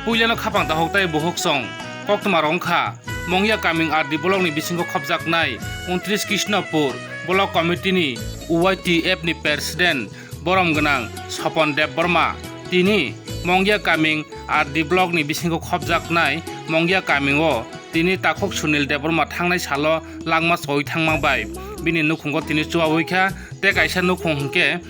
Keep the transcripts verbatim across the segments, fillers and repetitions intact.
Puilano khapang dahok tei buhuk song koktwma rok wngkha Mongya Kaming R D block ni bisingo khopjaknai untris Krishnapur block committee ni Y T F ni president borom gwnang Sopon Debbarma. Tini Mongya Kaming R D block ni bisingo khopjaknai Mongya Kaming o tini takhuk Sunil Debbarma thangnai salo langma choi thangma bai bini nukhungo tini chubaui kha. Tei kaisa nukhung hwnkhe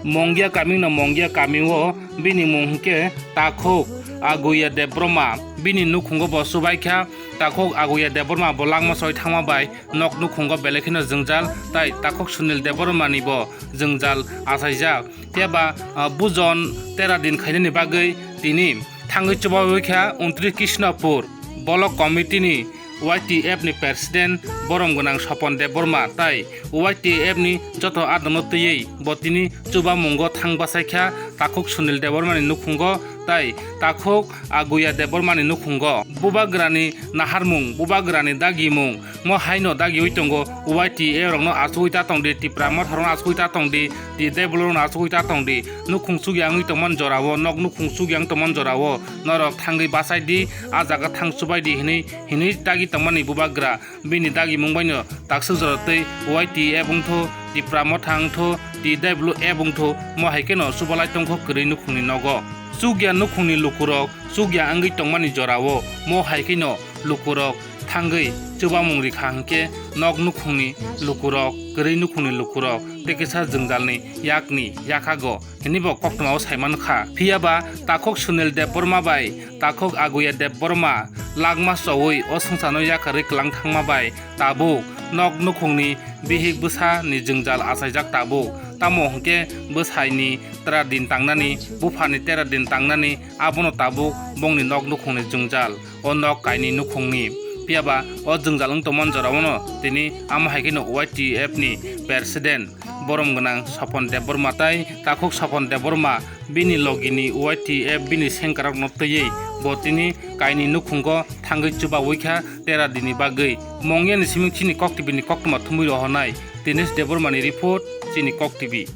Mongya Kaming no Mongya Kaming o bini mung hwnkhe takhuk Aguya Debbarma. Bini nukhungo bo chubai kha. Takhuk Aguya Debbarma bo langma choi thangma bai nok nukhungo belai kheno jwngjal, tai takhuk Sunil Debbarma ni bo jwngjal achaijak. Phiya ba, ah, bujon tera din khainani bagwi tini thangwi chubaui kha untris Krishnapur block committee ni Y T F ni president borom gwnang Sopon Debbarma tai Y T F ni joto adamno twiwi bo tini chubamungo thang bachai kha takhuk Sunil Debbarma ni nukhungo tai takhuk Aguya Debbarma ni nukhungo. Bubagrani naharmung, bubagrani dagimung, mo haino dagiui tongo, Y T F rokno achugui ta tongdi, Tipra Motha rokno achugui ta tongdi, T W rokno achugui ta tongdi, nukhung chukya wngwi tongmani jorao, nok nukhung chukya wng tongmani jorao, norok thangwi bachaidi, a jaga thang chubaidi hinwi, hinwi dagi tongmani bubagra. Bini dagimung baino takswk jora tei Y T F wngtho, Tipra Motha wngtho, T W F wngtho, mo hai kheno chubalai tongkho kwrwi nukhungni nogo. Chukya nukhungni lukurok, chukya wngwi tongmani jorao mo hai kheno lukurok thangwi chubamung rikha hwnkhe nok nukhungni lukurok, kwrwi nukhungni lukurok tei kisa jwngjalni yakni yakhago hinwi bo koktwmao saimankha. Phiya ba takhuk Sunil Debbarma bai takhuk Aguya Debbarma langma choui o swngcharno yakarwi kwlang thangma bai tabuk nok nukhungni bihik bwsani jwngjal achaijak tabuk. Tamo hwnkhe bwsaini tera din tangnani, buphani tera din tangnani, abono tabuk bongni nok nukhungni jwngjal, o nok kainwi nukhungni. Phiya ba o jwngjal wng tongmani jorao no tini amo hai kheno Y T F ni president borom gwnang Sopon Debbarma tai takhuk Sopon Debbarma bini logini Y T F bini sengkarokno twiwi bo tini kainwi nukhungo thangwi chubaui kha tera dinni bagwi. Mongyani siming chini Kok T V ni koktwma thumwi rohornai Dinesh Debbarma ni report, chini Kok T V.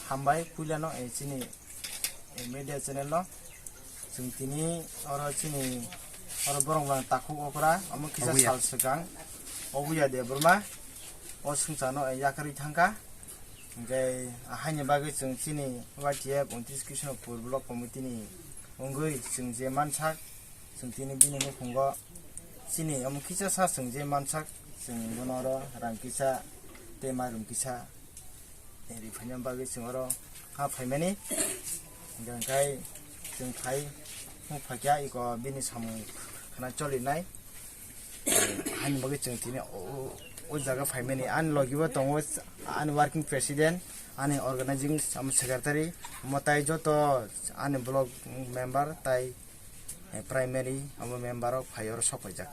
Hambai puilano, eh, chini, eh, media channel no. Chwng tini oro chini oro borok rang takhuk okra, omo kisa Obuya. Sal swkang Obuya Debbarma o swngcharno yakarwi thangkha. Hwnkhe haini bagwi chwng chini Y T F untris Krishnapur block committee ni wngwi chwng je mansak, chwng tini bini nukhungo chini omo kisa sa chwng je mansak, chwng bono oro rang kisa tei mairum kisa. Ri phaina bagwi chwng oro ha phaimani. Hwnkhe chwng phai, phai kha iko bini samung khna cholinai. Haini bagwi chwng tini o, o, o jaga phaimani. Ani logi bo tongo ani working president, ani organizing secretary, omo tai joto ani block member tai eh, primary, omo member rok phai oro sok paijak.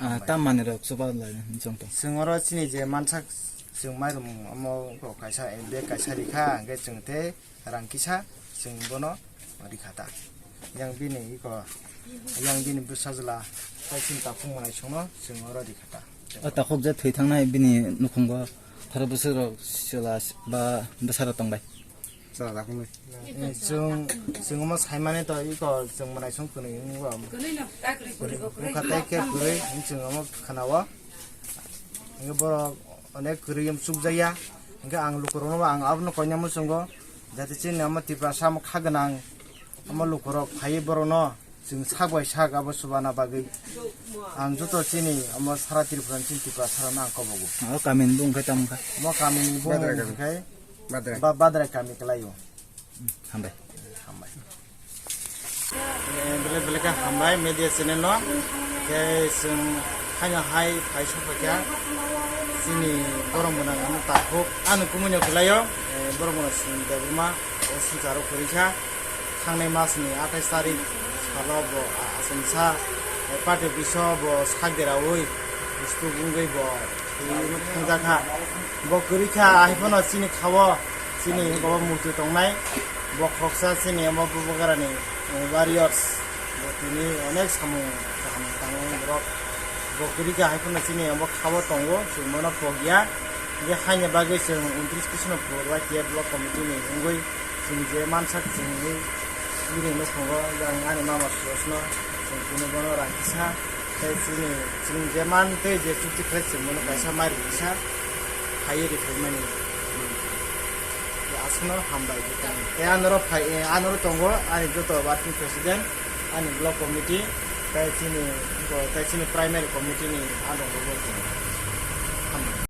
Ah, tam manwi rok chuba lai chwng tong. Chwng oro chini je mansak chwng mairum omo rok kaisa, eh, bag kaisa rikha, hwnkhe chwng tei rang kisa chwng bono rikha ta. Yang bini iko, yang bini bwsajwla tei chini takhuk mwnaisongno chwng oro rikha ta. O takhuk je thwi thangnai bini nukhungo tharo bwswk rok chwla ba bwsa rok tongbai. Chwla da phunui. Eh, chwng, chwng omo saimani to iko chwng mwnaisong kwnwi wngwi ba. Bwkha tei khe kwrwi, chwng omo khwnao. Hwnkhe borok onek kwrwi wng chukjakya. Hwnkhe ang lukurokno bo ang abono koinai muchungo. Jate chini omo Tiprasa omo kha gwnang. Omo lukurok phaiwi borokno chwng sak bai sak abo chubana bagwi. Ang joto chini omo sara Tripura ni chini Tiprasa rokno ang kobogo. O kamini bung khe tamo kha? Omo kamini bung Badrai kami. Khe Badrai. Ba-, Badrai kami kwlaio. Hambai. Hambai. Eh, belai belai khe hambai media channel no. Khe chwng haino hai phai sokphaikha. Chini borok mwnang ano takhuk. Ano kumui no kwlaio. Eh, borok mwnang Sunil Debbarma. O swngcharo kwrwi kha. Thangnai mas ni athais tarik salo bo a-, achomsa, eh, party office o bo sak deraui, bwswk wngwi bo thangjakha. Bo kwrwi kha, ahai phano chini khao, chini hinwi bo muitu tongnai. Bo khoroksa chini omo Bubagrani, eh, warriors. Bo tini onek samung kaham tangwi borok. Bo kwrwi kha, ahai phano chini omo khao tongo, chwng bono pokya. Hwnkhe haini bagwi chwng untris Krishnapur Y T F block committee ni wngwi chwng je mansak chwngwi Bini nukhungo ang ani mama Surosno chwng tini bono rang kisa tei chini chwng je man tei je chukti khlai chwng bono kaisa mari kisa khaiwi riphaimani. Aswkno hambai tei anoro phai anoro tongo ani joto working president, ani block committee tei chini tei chini primary committee ni adongo bo tongo.